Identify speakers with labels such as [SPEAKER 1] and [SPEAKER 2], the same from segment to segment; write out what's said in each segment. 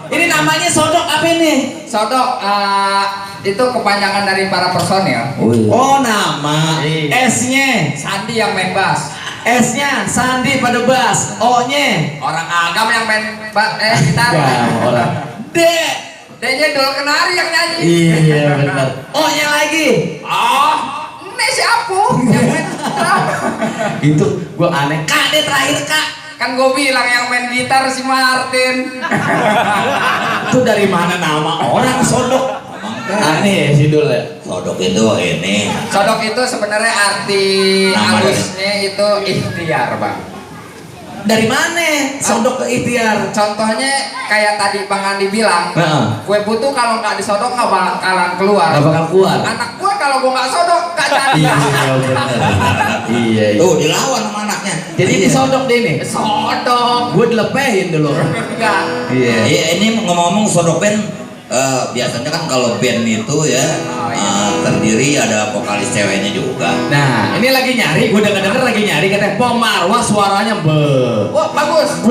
[SPEAKER 1] Ini namanya sodok apa ini?
[SPEAKER 2] Sodok itu kepanjangan dari para personil.
[SPEAKER 1] Oh nama. S-nya
[SPEAKER 2] Sandi yang main bass.
[SPEAKER 1] S-nya Sandi pada bass. O-nya
[SPEAKER 2] Orang agam yang main gitar.
[SPEAKER 1] ya, orang D.
[SPEAKER 2] D-nya Dul Kenari yang nyanyi.
[SPEAKER 1] Iya benar. O-nya lagi.
[SPEAKER 2] Oh, ini siapa? Yang main gitar.
[SPEAKER 1] Itu gua aneh. Kak D terakhir Kak.
[SPEAKER 2] Kan gue bilang yang main gitar si Martin.
[SPEAKER 1] Itu dari mana nama orang sodok? Aneh ya si Dul ya.
[SPEAKER 3] Sodok itu ini.
[SPEAKER 2] Sodok itu sebenarnya arti
[SPEAKER 3] Nama
[SPEAKER 2] halusnya itu ikhtiar, Bang.
[SPEAKER 1] Dari mana sodok ke ikhtiar?
[SPEAKER 2] Contohnya kayak tadi Bang Andi bilang,
[SPEAKER 1] Nah.
[SPEAKER 2] kue putu kalau nggak disodok nggak bakalan keluar.
[SPEAKER 1] Gak bakal kuat.
[SPEAKER 2] Anak gue kalau gue nggak sodok nggak jadi.
[SPEAKER 1] Iya benar. Iya.
[SPEAKER 3] Tuh dilawan sama anaknya.
[SPEAKER 1] Jadi disodok deh nih.
[SPEAKER 2] Sodok.
[SPEAKER 1] Gue dilepehin dulu.
[SPEAKER 2] Enggak.
[SPEAKER 1] Iya.
[SPEAKER 3] Iya, ini ngomong-ngomong sodok band, biasanya kan kalau band itu ya terdiri ada vokalis ceweknya juga.
[SPEAKER 1] Nah, ini lagi nyari, gue denger lagi nyari katanya Pom Marwah suaranya
[SPEAKER 2] Wah bagus.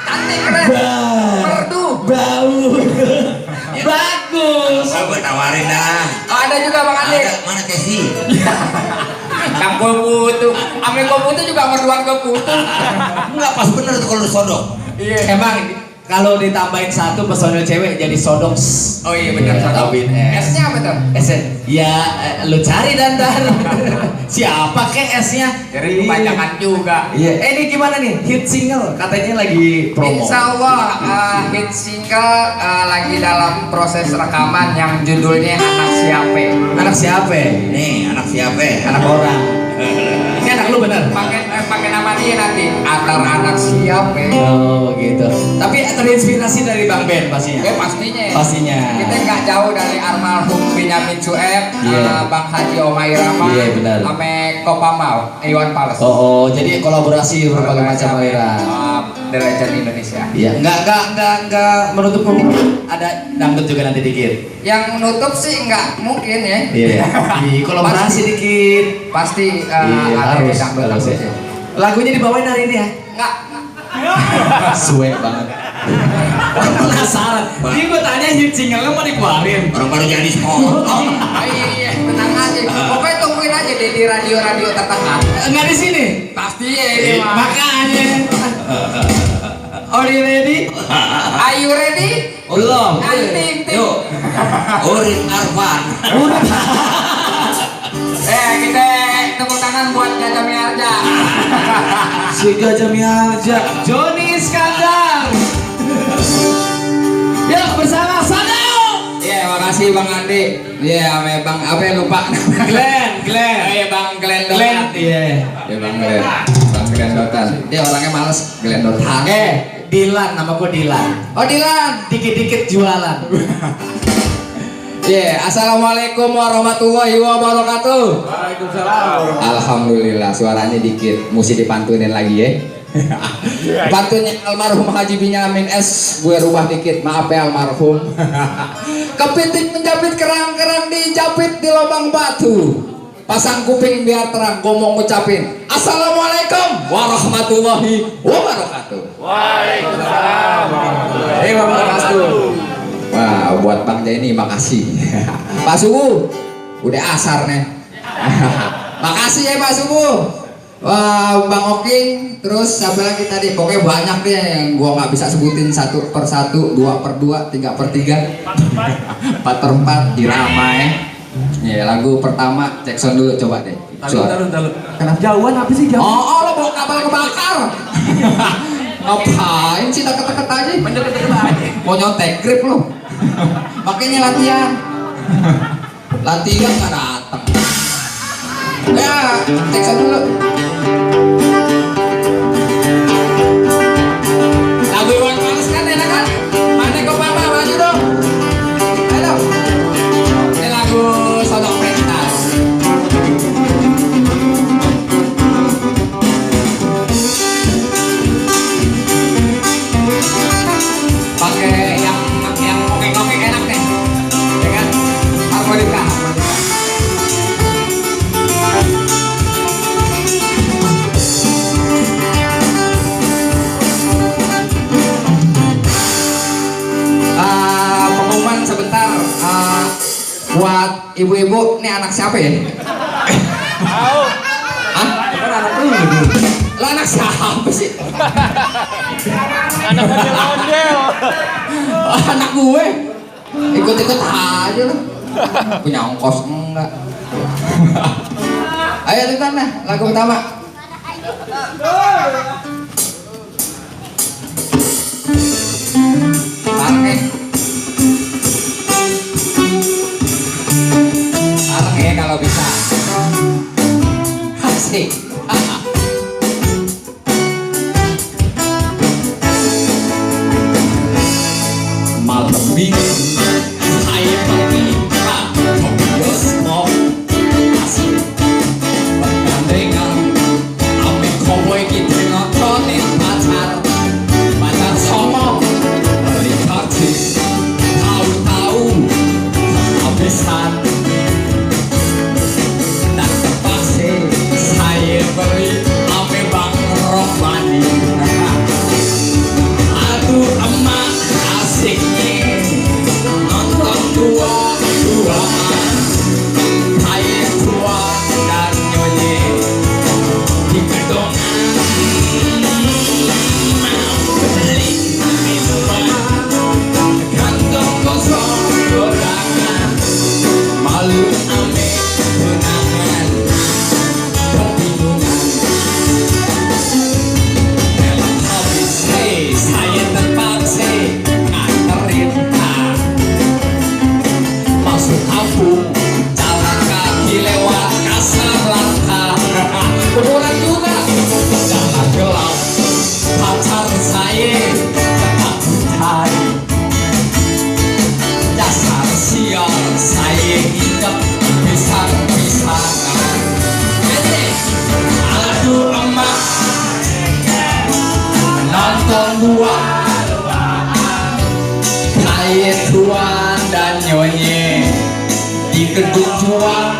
[SPEAKER 2] Cantik keren. Merdu.
[SPEAKER 1] Bau. Bagus.
[SPEAKER 3] Oh, gue tawarin dah.
[SPEAKER 2] Oh, ada juga Bang Andi.
[SPEAKER 3] Ada mana Casey?
[SPEAKER 2] Yang gue butuh. Ame gue butuh juga merduan gue butuh.
[SPEAKER 3] Enggak pas bener tuh kalau sodok.
[SPEAKER 2] Iya.
[SPEAKER 1] Emang kalau ditambahin satu personil cewek jadi sodok.
[SPEAKER 2] Oh iya benar.
[SPEAKER 1] Tambahin
[SPEAKER 2] S-nya apa tuh?
[SPEAKER 1] S. Ya, lu cari Dandan. Siapa kek S-nya?
[SPEAKER 2] Jadi kebanyakan juga.
[SPEAKER 1] Iya. Ini gimana nih? Hit single katanya lagi promo.
[SPEAKER 2] Insya Allah hit single lagi dalam proses rekaman yang judulnya Anak Siape.
[SPEAKER 1] Anak siapa?
[SPEAKER 3] Nih, anak siapa?
[SPEAKER 1] Anak orang. Ini anak lu bener?
[SPEAKER 2] Pakai nama dia nanti Atar Anak Siape.
[SPEAKER 1] Oh gitu. Tapi terinspirasi dari Bang Ben pastinya.
[SPEAKER 2] Pastinya.
[SPEAKER 1] Pastinya.
[SPEAKER 2] Kita nggak jauh dari almarhum Benyamin Sueb,
[SPEAKER 1] Iya.
[SPEAKER 2] Bang Haji Omai Rama,
[SPEAKER 1] Iya, benar.
[SPEAKER 2] ame Kopamau, Iwan Fals.
[SPEAKER 1] Oh, jadi kolaborasi berbagai macam aliran.
[SPEAKER 2] The Legend Indonesia.
[SPEAKER 1] Iya, enggak menutup kemungkinan ada dangdut juga nanti dikit.
[SPEAKER 2] Yang nutup sih nggak mungkin ya.
[SPEAKER 1] Iya. Di kolaborasi dikit.
[SPEAKER 2] Pasti
[SPEAKER 1] Iya,
[SPEAKER 2] ada
[SPEAKER 1] harus
[SPEAKER 2] dangdut.
[SPEAKER 1] ya. Lagunya dibawain hari ini ya.
[SPEAKER 2] Nggak.
[SPEAKER 1] Suwe banget. Penasaran. Ini gue tanya hit single mau dikeluarin.
[SPEAKER 3] Orang baru jadi sepotong.
[SPEAKER 2] Iya, tenang aja. Pokoknya tungguin aja deh di radio-radio terdekat.
[SPEAKER 1] Enggak di sini.
[SPEAKER 2] Pasti ya ini mah.
[SPEAKER 1] Makanya. Are you ready?
[SPEAKER 2] Are you ready?
[SPEAKER 1] Belum.
[SPEAKER 2] Ting ting.
[SPEAKER 3] Yuk. Urin Arfan.
[SPEAKER 2] Kita tepuk tangan buat Jaja Miarja.
[SPEAKER 1] Si Gajah Miarja, Joni Iskandar. Yuk bersama Sadao.
[SPEAKER 2] Iya, makasih Bang Andi. Iya, ame Bang apa yang lupa?
[SPEAKER 1] Glenn.
[SPEAKER 2] Iya, Bang Glenn Dotan.
[SPEAKER 1] Iya.
[SPEAKER 2] Iya, Bang Glenn. Bang Glenn Dotan. Dia orangnya males Glenn Dotan.
[SPEAKER 1] Dilan, nama gue Dilan.
[SPEAKER 2] Oh, Dilan.
[SPEAKER 1] Dikit-dikit jualan.
[SPEAKER 2] Iya, Assalamualaikum warahmatullahi wabarakatuh.
[SPEAKER 1] Waalaikumsalam.
[SPEAKER 2] Alhamdulillah, suaranya dikit. Mesti dipantunin lagi ya. Pantunnya almarhum Haji Benyamin S. Gue rubah dikit, maaf ya almarhum. Kepiting menjepit kerang-kerang dijapit di lubang batu. Pasang kuping biar terang, ngomong ngucapin Assalamualaikum warahmatullahi wabarakatuh.
[SPEAKER 1] Waalaikumsalam warahmatullahi
[SPEAKER 2] wabarakatuh. Wah, buat Bang Jeni makasih. Pak Subuh, udah asar nih. Makasih ya Pak Subuh. Wah, Bang Oking, terus siapa lagi tadi? Pokoknya banyak deh yang gua nggak bisa sebutin satu per satu, dua per dua, tiga per tiga, empat per empat, Irama ya. Ya, lagu pertama Jackson dulu coba deh.
[SPEAKER 1] Taruh.
[SPEAKER 2] Kenapa?
[SPEAKER 1] Jauhan apa sih jauh?
[SPEAKER 2] Oh, lo bawa kapal kebakar. Ngapain sih deket-deket aja?
[SPEAKER 1] Deket-deket aja.
[SPEAKER 2] Mau nyontek grip lo. Makanya latihan. Latihan nggak datang. Ya, Jackson dulu. Lagu Iwan Fals kan enak kan? Mana kau mama maju dong. Halo. Ini lagu Sodok Pentas. Pakai yang ngokek-ngokek enak nih, ya kan? Harmonika. ibu-ibu, ini anak siapa ya?
[SPEAKER 4] Tahu.
[SPEAKER 2] Hah?
[SPEAKER 1] Kan anak lu.
[SPEAKER 2] Lah anak siapa sih?
[SPEAKER 4] Anak ondel-ondel.
[SPEAKER 2] Anak gue. Ikut-ikut aja lah. Punya ongkos enggak? Ayo Titan lah, lagu pertama. Sareng ya kalau bisa. Asik.
[SPEAKER 1] Malam minggu saya pergi ke bioskop, asik bergandengan ame cowboy kita nontonin pacar sombong beli karcis, tahu-tahu kehabisan dan terpaksa saya beli ame Bang Rohmani. Aduh emak asiknya nonton dua-duaan, kayak tua dan nyonya di gedongan. Mau beli minuman, kantong kosong godangan, malu ame tunangan, kebingungan. Dalam habis saya terpaksa nganterin masuk kampung, jalan kaki lewat Casablanca. Kuburan juga jalan gelap, pacar saya ketakutan. Dasar sial saya hidup pisang-pisangan. Aduh emak nonton dua kayak tuan dan nyonya di gedung juang.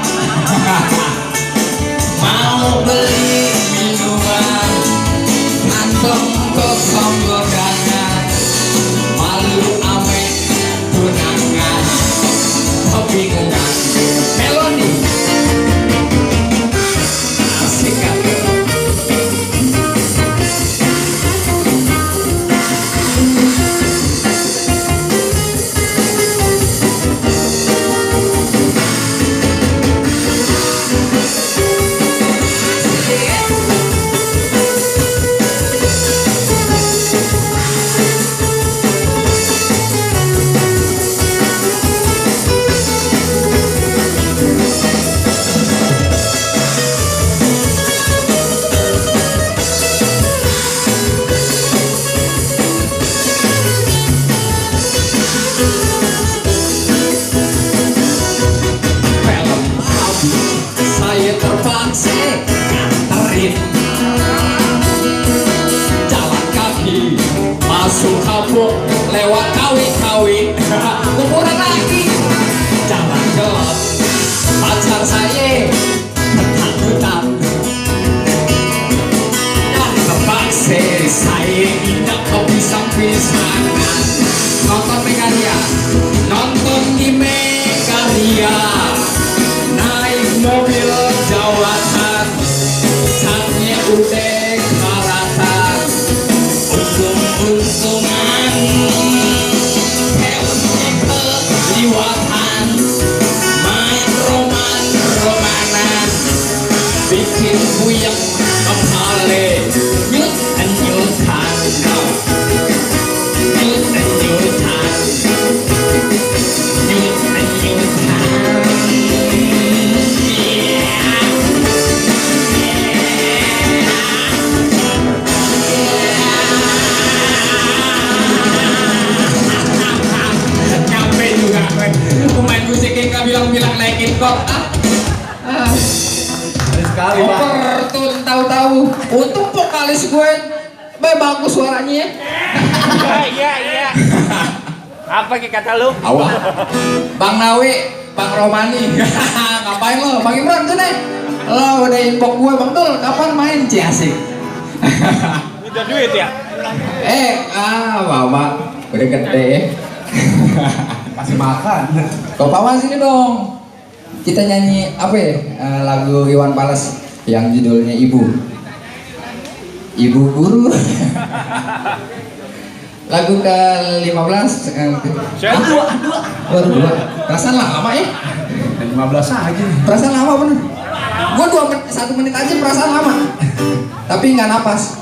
[SPEAKER 1] Mau beli minuman, kantong kosong godangan, malu ame tunangan, kebingungan. Melodi asik kan? Film habis saya terpaksa nganterin, jalan kaki masuk kampung lewat kawi-kawi. Kuburan lagi jalan gelap, pacar saya ketakutan dan terpaksa saya indah ke pisang-pisangan. Nonton Megaria, nonton di Megaria, naik mobil jawatan, catnya udah karatan, untung-untungan, helmnya keliwatan, main roman-romanan, bikin puyeng kepala, nyut-nyutan, nyut-nyutan. Nyampe juga gue. Pemain musiknya nggak bilang-bilang naikin kok.
[SPEAKER 2] Sekali Overtune tahu-tahu. Untung vokalis gue bagus suaranya ya.
[SPEAKER 4] Iya. Apa ki kata lu?
[SPEAKER 2] Awak. Bang Nawi, Bang Romani. Ngapain lo? Bang Imran tuh nih. Lo udah inbox gue, Bang Tul, kapan main Ciasik?
[SPEAKER 4] Minta duit ya?
[SPEAKER 2] Bapak udah gede.
[SPEAKER 1] Masih makan.
[SPEAKER 2] Kau paman sini dong. Kita nyanyi apa ya? Lagu Iwan Fals yang judulnya Ibu. Ibu Guru. Lagu ke-15 baru 2. Perasaan lama ya?
[SPEAKER 1] 15 aja.
[SPEAKER 2] Perasaan lama bener. Gua 1 menit aja perasaan lama. Tapi nggak napas.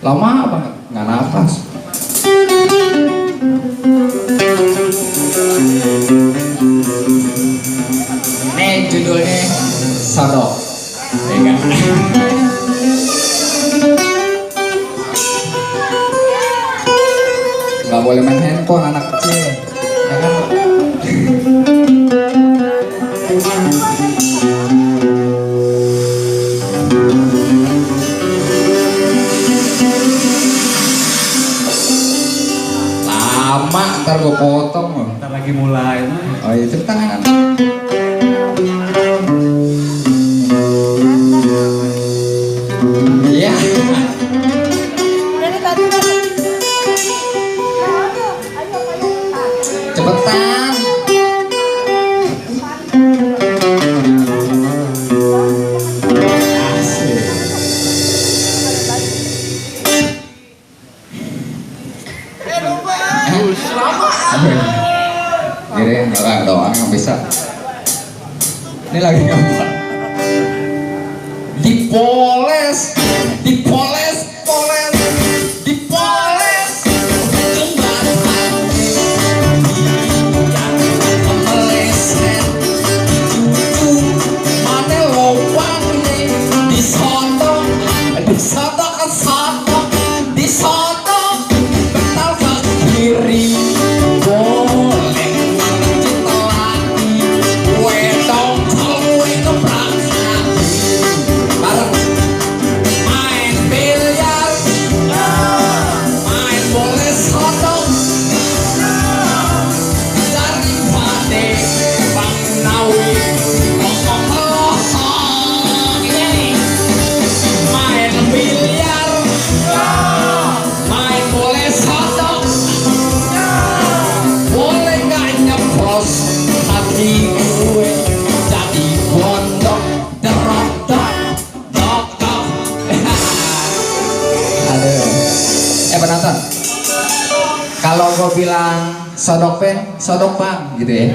[SPEAKER 2] Lama banget nggak napas. Ini judulnya Sodok. Ya kan? Nggak boleh main handphone anak kecil. Ya kan? Lama ntar gue potong loh.
[SPEAKER 1] Ntar lagi mulai.
[SPEAKER 2] Oh iya, tepuk tangan. Iya. Cepetan. Kirain doang yang bisa. Ini lagi apa? Dipoles, dipoles, poles, dipoles. Meleset, cucu, mana lowang nih? Disodok, disodok ke sodok, disodok, bentar ke kiri. Penonton, kalau gue bilang sodok pen, sodok bang, gitu ya.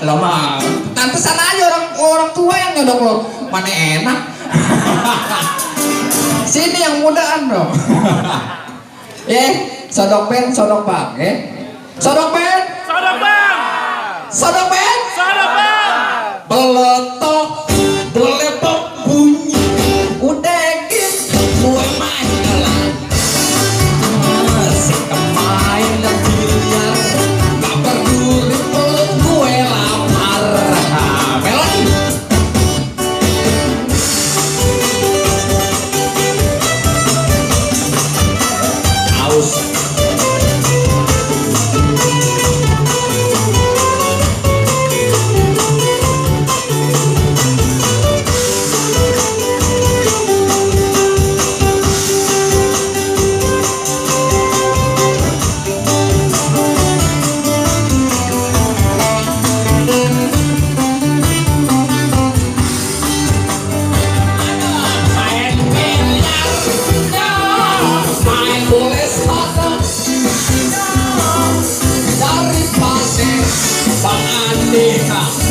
[SPEAKER 2] Lo mah, tantesan aja orang tua yang nyodok lo, mana enak. Sini yang mudaan dong. Sodok pen, sodok bang, ya. Sodok pen,
[SPEAKER 4] Sodok bang.
[SPEAKER 2] sodok pen,
[SPEAKER 4] Sodok bang.
[SPEAKER 2] beletok, belepok bunyi, udah gitu, gue main.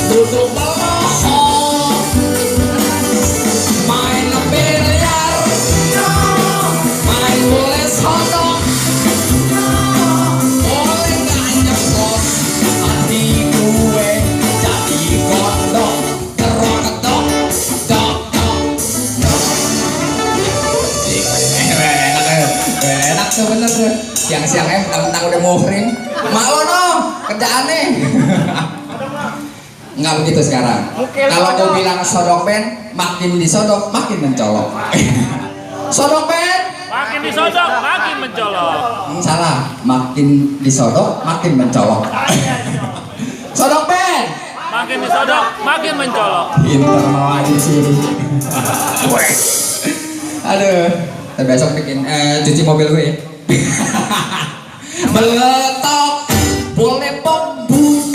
[SPEAKER 2] Duduk melohong, main biliar, main boleh sodok, boleh gak nyeplos, hati gue jadi gondok, keroketok, dok. Enak tuh bener tuh, siang-siangnya mentang-mentang udah muhrim, mak lo no, kerjaannya. Nggak begitu sekarang. Kalau gue bilang sodok pen, makin disodok, makin mencolok. Sodok pen,
[SPEAKER 4] Makin disodok, makin mencolok.
[SPEAKER 2] salah, makin disodok, makin mencolok. Sodok pen,
[SPEAKER 4] Makin disodok, makin mencolok.
[SPEAKER 2] pinter mau aja sih. Aduh, besok bikin cuci mobil gue ya. Meletok, boleh pom bunyi,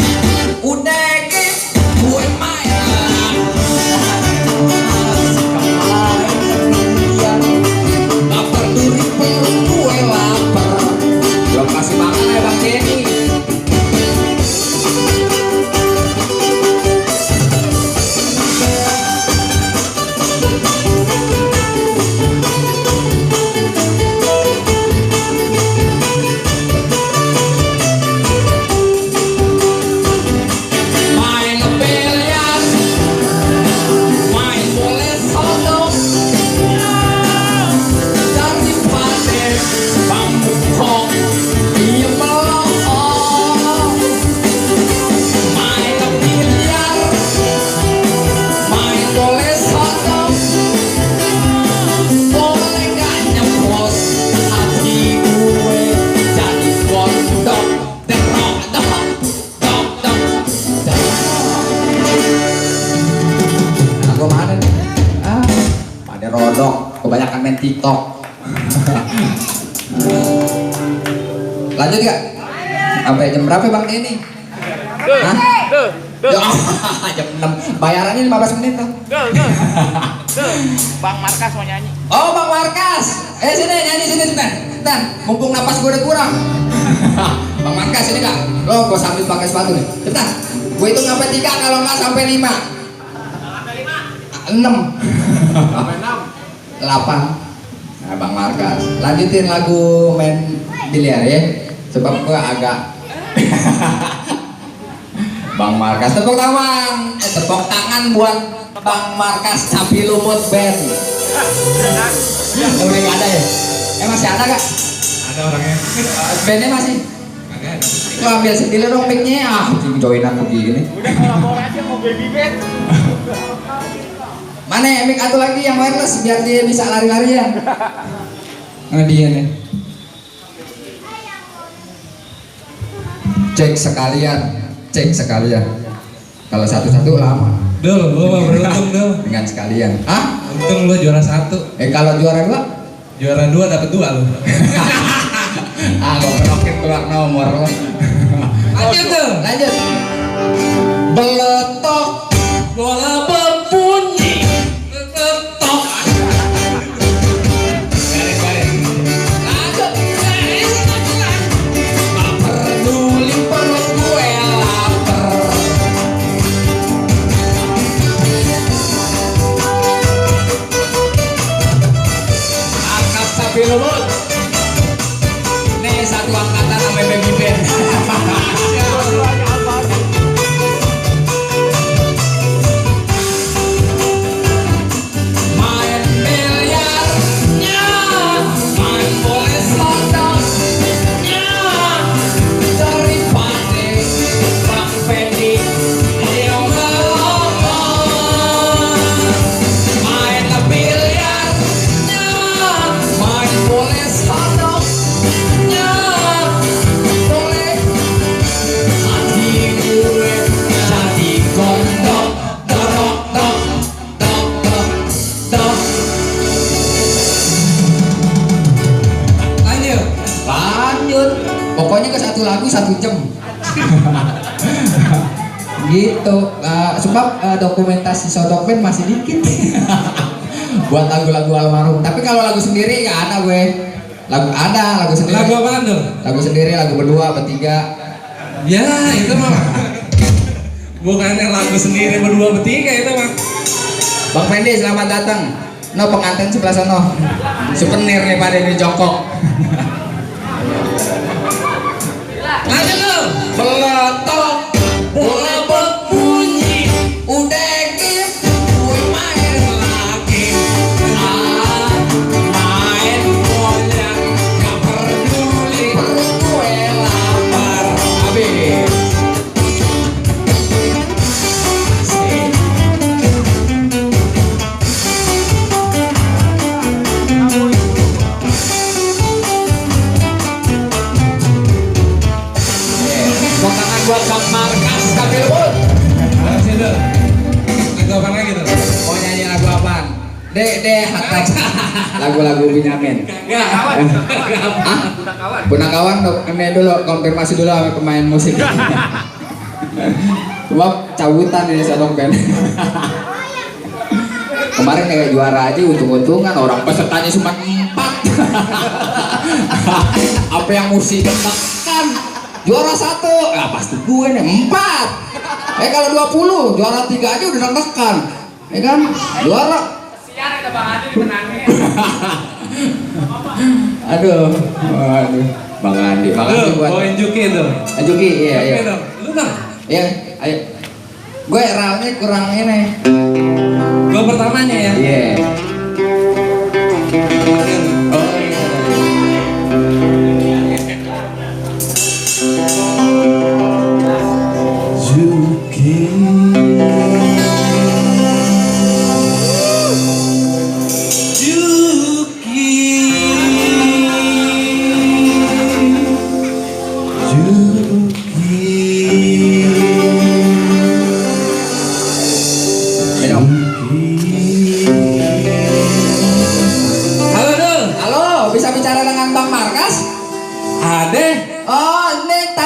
[SPEAKER 2] sodok, kebanyakan main TikTok. Lanjut gak? Sampai jam berapa Bang ini? Hah? Ya, jam 6. Bayarannya 15 menit tuh.
[SPEAKER 4] Bang Markas mau nyanyi.
[SPEAKER 2] Oh Bang Markas, sini nyanyi sini sebentar. Mumpung napas gue udah kurang. Bang Markas ini kak, lo gue sambil pakai sepatu nih. Cepetan, gue hitung sampai 3 kalau nggak sampai 5. 6. Sampai 6. 8. Nah Bang Markas, lanjutin lagu main biliar ya. Sebab gue agak. Bang Markas, tepuk tangan buat Bang Markas Capi Lumut Band. Udah nggak ada ya? Masih ada gak?
[SPEAKER 1] Ada orangnya.
[SPEAKER 2] Bandnya masih?
[SPEAKER 1] Kagak ada.
[SPEAKER 2] Lo ambil sendiri dong mic-nya. Joinan begini.
[SPEAKER 4] Udah kolaborasi mau baby band.
[SPEAKER 2] Mana ya mic satu lagi yang wireless biar dia bisa lari-larian. Nah dia nih. Cek sekalian. Kalau satu-satu lama.
[SPEAKER 1] Dul, lu mah beruntung Dul.
[SPEAKER 2] Dengan sekalian. Ah?
[SPEAKER 1] Untung lu juara 1.
[SPEAKER 2] Kalau juara 2?
[SPEAKER 1] Juara 2 dapat 2 lu.
[SPEAKER 2] Gak perokin keluar nomor lo. Lanjut. Beletok bola berbunyi ketok. Lanjut. Tak peduli perut gue lapar. Angkat sapi lumut. Nih satu angkatan sama baby band. Main biliarnya, main bola sodoknya, daripada Bang Fendi yang melompat. Main biliarnya, main bola sodoknya, boleh hati gue jadi gondok, dorok, dok, dok, dok, dok. Lanjut. Pokoknya ke satu lagu 1 jam. Gitu. Sebab dokumentasi Sodok Band masih dikit. Buat lagu-lagu almarhum. Tapi kalau lagu sendiri nggak ada gue. Lagu sendiri.
[SPEAKER 1] Lagu apaan Dul?
[SPEAKER 2] Lagu sendiri, lagu berdua, bertiga.
[SPEAKER 1] Ya, itu mah. Bukannya lagu sendiri berdua bertiga itu mah.
[SPEAKER 2] Bang Fendi selamat datang. No pengantin sebelah sono. Souvenir nih pada ini jongkok. Lanjut lu. Beletok bola berbunyi. Udah gitu gue main lagi. Main bola gak peduli perut gue lapar. Habis. Tepuk tangan buat Bang Markas Capi Lumut.
[SPEAKER 1] Makasih Dul. Lagu apa lagi Dul?
[SPEAKER 2] Mau nyanyi lagu apaan? Hatta lagu-lagu Benyamin.
[SPEAKER 1] Kawan.
[SPEAKER 2] Punakawan ini dulu konfirmasi dulu sama pemain musik. Sebab cabutan ini Sodok Band. Kemarin kayak juara aja untung-untungan orang pesertanya cuma 4. Apa yang mesti ditekan? Juara 1, ya pasti gue nih 4. Kalau 20 juara 3 aja udah ditekan, ya kan? Juara.
[SPEAKER 4] Siar ada Bang Adi menangnya.
[SPEAKER 2] Aduh, Bang Andi, makasih
[SPEAKER 1] Dul,
[SPEAKER 2] buat.
[SPEAKER 1] bawain Juki Dul.
[SPEAKER 2] Juki, iya.
[SPEAKER 1] Oke Dul. Lu dong.
[SPEAKER 2] Ya, ayo. Gue ralnya kurang ini.
[SPEAKER 1] Gua pertamanya ya.
[SPEAKER 2] Iya. Oh, minum.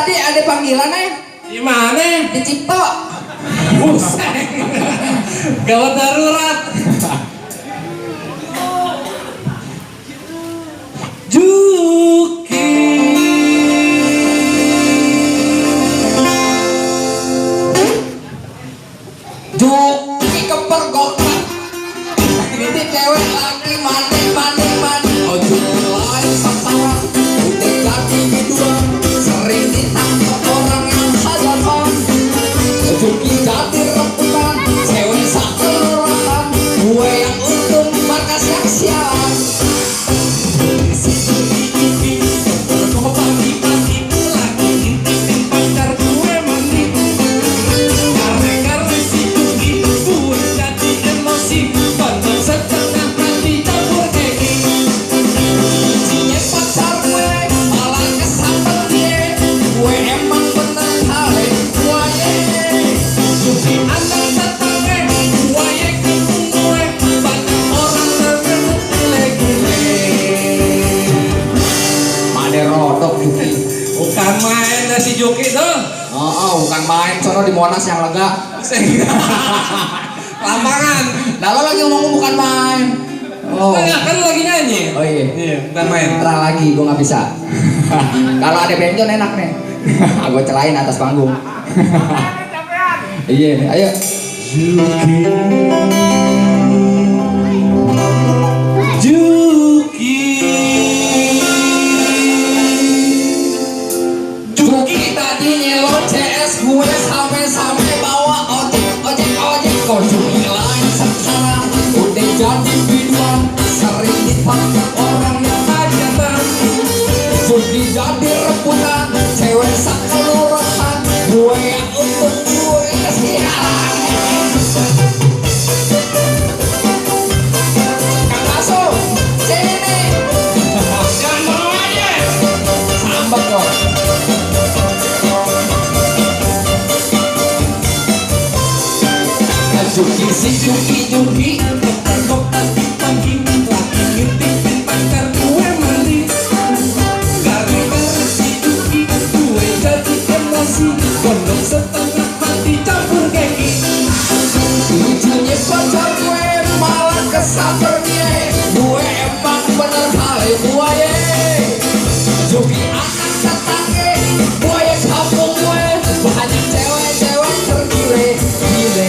[SPEAKER 2] tadi ada panggilan
[SPEAKER 1] Di mana?
[SPEAKER 2] di Cipto.
[SPEAKER 1] Buset. Gawat darurat. Juki.
[SPEAKER 2] Juki kepergok. Ini cewek lagi mandi. Oh Juki lain sekarang udah jadi biduan, sering ditangkap orang yang hajatan. Juki jadi rebutan, cewek sakelurahan, gue yang untung markas yang sialan.
[SPEAKER 1] Bukan main dah si Juki tuh.
[SPEAKER 2] Bukan main, sono di Monas yang lega.
[SPEAKER 1] Lapangan.
[SPEAKER 2] Nah lo lagi ngomong bukan main. Oh.
[SPEAKER 1] Enggak, kan lu lagi nyanyi.
[SPEAKER 2] Oh iya.
[SPEAKER 1] Iya, bukan main.
[SPEAKER 2] Terang lagi, gue nggak bisa. Kalau ada benjon enak nih. Gue celain atas panggung. Iya, ayo. Juki tadi nyelot CS gue sampai bawa ojek. Kok Juki lain sekarang udah jadi biduan, sering ditangkap orang yang hajatan. Juki jadi rebutan, cewek sakelurahan, gue yang untung gue kesialan. Kang Aso, sini.
[SPEAKER 1] Jangan mau aja.
[SPEAKER 2] Sambak dong. Juki si Juki kepergok tadi pagi, lagi ngintipin pacar gue mandi. Gara-gara si Juki gue jadi emosi, gondok setengah mati campur keki. Lucunya pacar gue malah kesamper dia, gue emang bener kali buaya. Juki anak tetangga, buaya kampung gue, banyak cewek-cewek tergile-gile.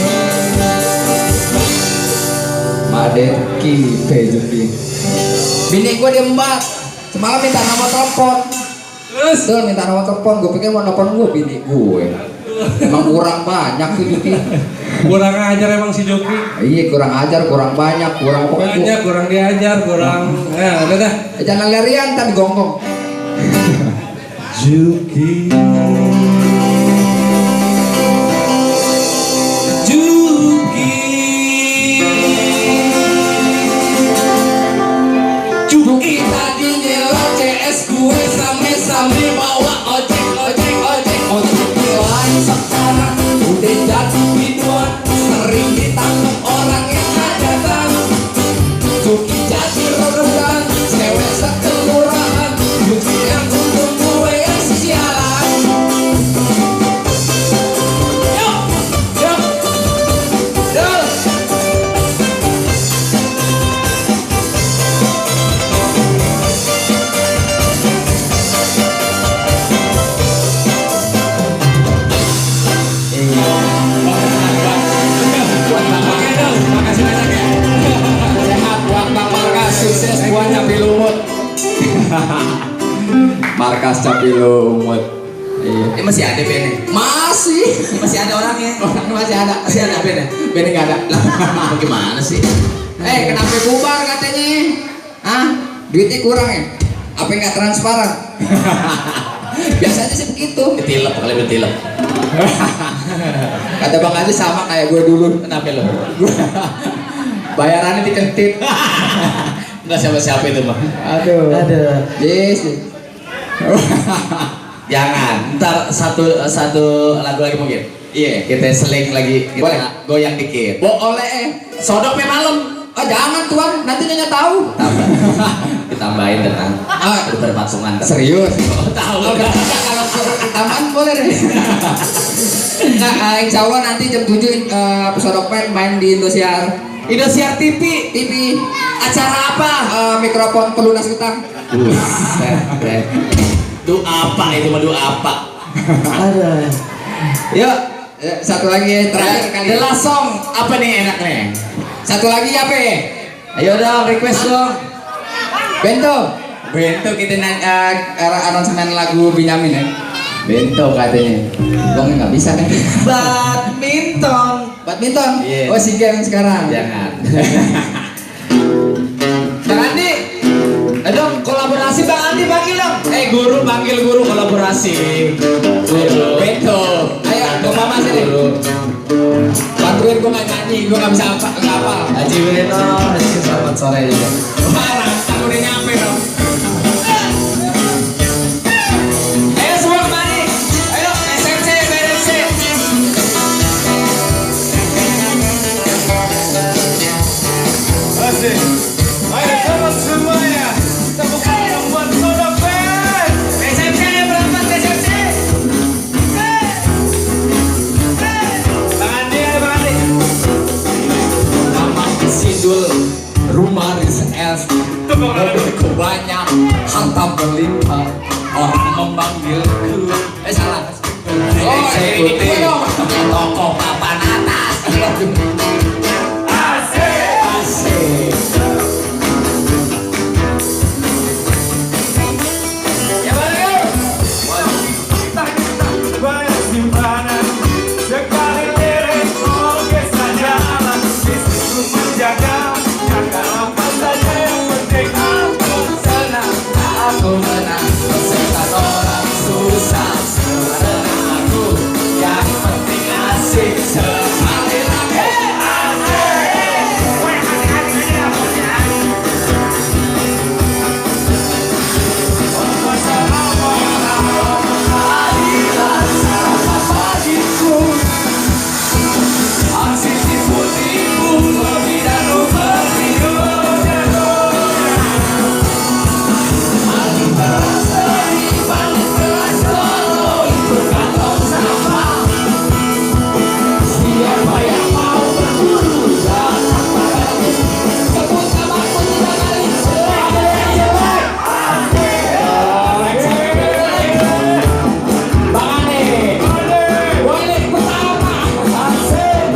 [SPEAKER 2] Madeki Juki. Bini gue diembat, semalam minta nomor telepon.
[SPEAKER 1] Terus
[SPEAKER 2] Betul, minta nomor telepon, gue pikir mau nelfon gue, bini gue. Emang kurang banyak tuh Juki.
[SPEAKER 1] kurang ajar emang si Juki.
[SPEAKER 2] Iya, kurang ajar, kurang banyak, kurang pokoknya.
[SPEAKER 1] Banyak, kurang diajar, kurang. Ya, udah dah.
[SPEAKER 2] Jangan larian, tadi gonggong.
[SPEAKER 1] Juki.
[SPEAKER 2] Juki tadi nyelot CS gue sampai bawa ojek. Oh Juki lain sekarang udah jadi biduan, sering ditangkap orang yang hajatan. Juki jadi rebutan, cewek sekelurahan, Juki yang untung gue yang sialan. Yuk.
[SPEAKER 1] Makasih banyak ya.
[SPEAKER 2] Sehat buat Bang Markas, sukses buat Capi Lumut. Markas Capi Lumut. Iya.
[SPEAKER 3] Ini masih ada Ben.
[SPEAKER 2] Masih ada orangnya. Masih ada. Masih ada Ben. Ben nggak ada.
[SPEAKER 3] Bagaimana sih?
[SPEAKER 2] Kenapa bubar katanya? Hah? Duitnya kurang ya? Apa nggak transparan? Biasanya sih begitu.
[SPEAKER 3] Betilep kali betilep.
[SPEAKER 2] Kata Bang Aziz sama kayak gue dulu.
[SPEAKER 3] Kenapa lo?
[SPEAKER 2] Bayarannya dikentit.
[SPEAKER 3] Enggak siapa-siapa itu mah.
[SPEAKER 2] Aduh. Yes.
[SPEAKER 3] Jangan. Ntar satu lagu lagi mungkin. Iya, kita seling lagi, kita
[SPEAKER 2] Boleh.
[SPEAKER 3] goyang dikit.
[SPEAKER 2] Boleh.
[SPEAKER 3] Sodoknya malam.
[SPEAKER 2] Oh jangan tuan, nanti nyonya tahu.
[SPEAKER 3] Ditambahin dengan berpatsungan.
[SPEAKER 2] Serius?
[SPEAKER 3] Oh, tahu.
[SPEAKER 2] Kalau ke taman boleh deh. Nah, insya Allah nanti jam 7 Sodokpen main di Indosiar.
[SPEAKER 1] Indosiar TV.
[SPEAKER 2] TV.
[SPEAKER 1] Acara apa?
[SPEAKER 2] Mikrofon pelunas utang.
[SPEAKER 1] Doa apa itu mah doa apa? Aduh.
[SPEAKER 2] Yuk, satu lagi terakhir kali.
[SPEAKER 1] The last song apa nih enaknya?
[SPEAKER 2] Satu lagi apa ya?
[SPEAKER 1] Ayo dong, request dong.
[SPEAKER 2] Bento. Bento kita aransemen lagu Benyamin ya. Bento katanya. Gua nggak bisa kan?
[SPEAKER 1] Badminton.
[SPEAKER 2] Badminton.
[SPEAKER 1] Iya.
[SPEAKER 2] Oh, si game sekarang.
[SPEAKER 1] Jangan. Bang Andi. Dong, kolaborasi Bang Andi panggil dong. Guru panggil guru kolaborasi. Guru.
[SPEAKER 2] Bento. Ayo, ke mama sini. Bantuin gua nggak nyanyi, gua nggak bisa apa.
[SPEAKER 1] Haji Wino, selamat sore juga.
[SPEAKER 2] Marah, aku udah nyampe dong.
[SPEAKER 1] Ayo semua kembali. Ayo SMC, BRC.
[SPEAKER 4] Asik. Ayo selamat semuanya. Tepuk tangan buat Sodokpen.
[SPEAKER 1] SMC berapa SMC?
[SPEAKER 4] Bang Andi, ayo Bang Andi.
[SPEAKER 2] Nama Sidul Rumah Rizal
[SPEAKER 4] Tepuk tangan.
[SPEAKER 2] Mobilku banyak, harta berlimpah. Orang memanggilku salah. Eksekutif toko papan atas. Asik.
[SPEAKER 1] Ya balik.
[SPEAKER 4] Banyak simpanan. Sekali lirik, oke saja aman. Bisnisku menjaga. Jaga apa saja yang penting aku senang.
[SPEAKER 2] Aku menang, persetan orang susah. Sebenarnya aku yang penting asik. Sekali lagi. Aksi tipu-tipu, lebih dan lupa siapa yang mau berburu datang padaku. Sebut namaku 3 kali. Bang Ane, boleh pertama. Asik.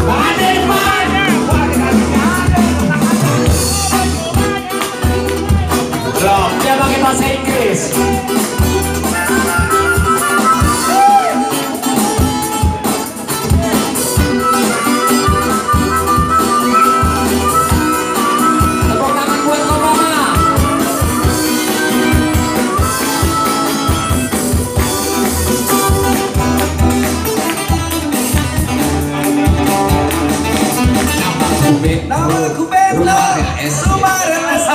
[SPEAKER 2] Bang Ane, dia pakai bahasa Inggris. Tepuk tangan buat Obama. Nama aku Ben.
[SPEAKER 1] Nama aku Ben.
[SPEAKER 2] Rumah RS.